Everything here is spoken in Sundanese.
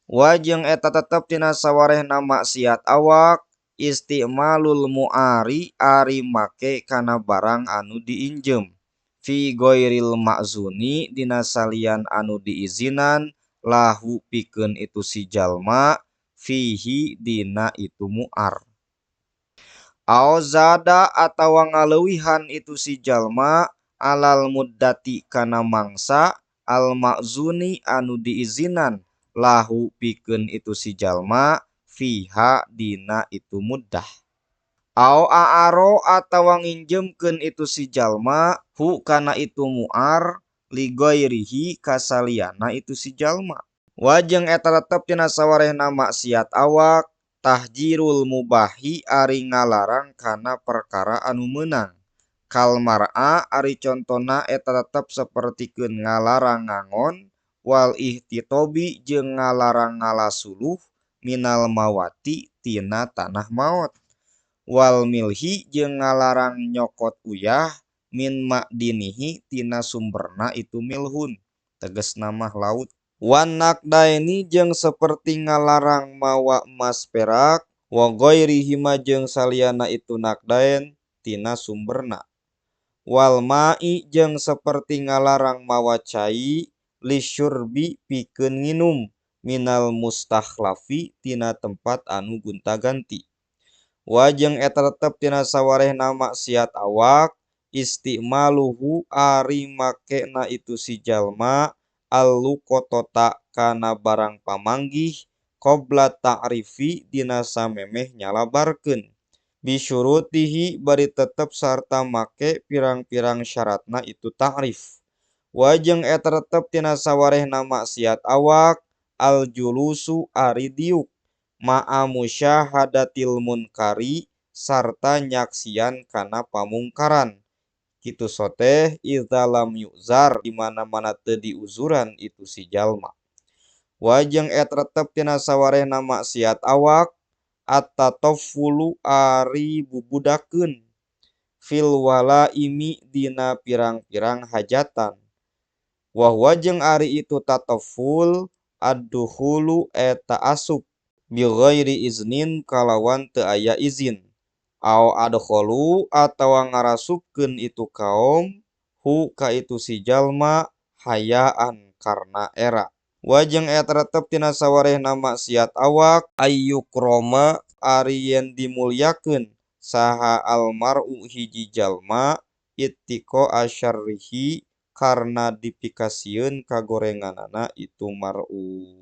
Wa jeung eta tetep tina sawarehna maksiat awak istimalul mu'ari ari make kana barang anu diinjem fi ghairil ma'zuni dina salian anu diizinan lahu pikeun itu si jalma fihi dina itu mu'ar. Au zada atawa ngaleuwihan itu si jalma alal muddati kana mangsa al ma'zuni anu diizinan lahu pikeun itu si jalma fiha dina itu muddah. Au a'aro atawa nginjemkeun itu si jalma hu kana itu mu'ar li ghairihi kasaliana itu si jalma. Wa jeung eta tetep tina sawarehna maksiat awak tahjirul mubahi ari ngalarang kana perkara anu meunang. Kal mar'a ari contona eta tetep sapertikeun ngalarang ngangon wal ihtitobi jeung ngalarang ngalasuluh minal mawati tina tanah maot. Wal milhi jeung ngalarang nyokot uyah min ma'dinihi tina sumberna itu milhun tegasna mah laut. Wan naqdaini jeung seperti ngalarang mawa emas perak wa ghairihi ma jeung saliana itu naqdain tina sumberna. Wal ma'i jeung seperti ngalarang mawa cai lisyurbi pikeun nginum minal mustakhlafi tina tempat anu gonta-ganti. Wa jeung eta tetep tina sawarehna maksiat awak istimaluhu ari makena itu si jalma alluqotota kana barang pamanggih qabla ta'rifi dina samemeh nyalabarkeun bisyurutihi bari tetep sarta make pirang-pirang syaratna itu ta'rif. Wa jeung eta tetep tina sawarehna maksiat awak aljulusu ari diuk ma'a musyahadatil munkari sarta nyaksian kana pamungkaran. Kitu soteh idza lam yu'zar di mana-mana teu diuzuran itu si jalma. Wa jeung eta tetep tina sawarehna maksiat awak at-tataffulu ari bubudakeun fil walaimi dina pirang-pirang hajatan. Wa huwa jeung ari itu tatafful ad-dukhulu eta asup bi ghairi iznin kalawan teu aya izin. Au adkholu atawa ngarasupkeun itu kaum hu ka itu si jalma hayaan karena era. Wa jeung eta tetep tina sawarehna maksiat awak ayyukroma ari yen dimulyakeun saha almar'u hiji jalma ittiqa asyarrihi karna dipikasieun kagorenganana itu mar'u.